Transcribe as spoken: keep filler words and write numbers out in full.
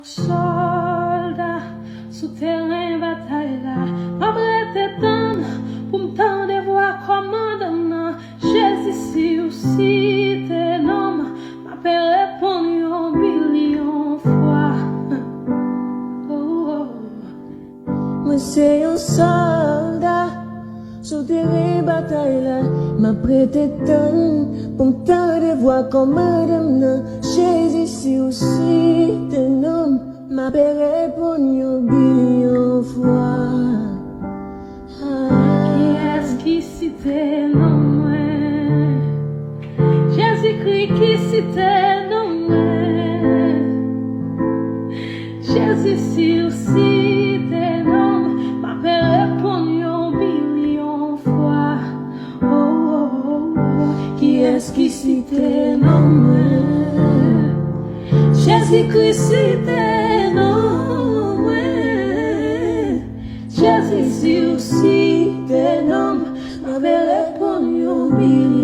Sòlda sou teren batay la, m ap rete tann pou m tande vwa kòmandan m nan. Jezi, si w site non m, m ap reponn yon bilyon fwa. Oh, oh. Mwen se yon sòlda sou teren batay la, m ap rete tann pou m tande vwa kòmandan m nan. Jezi, si w site non m, m ap reponn yon bilyon fwa. Kiyès ki site non mwen? Jezikri ki site non mwen. Jezi, si w site non m, m ap reponn yon bilyon fwa. Oh, oh, oh, oh. Kiyès ki site non mwen? Jezikri site non mwen. Jezi, si w site non m, m ap reponn yon bilyon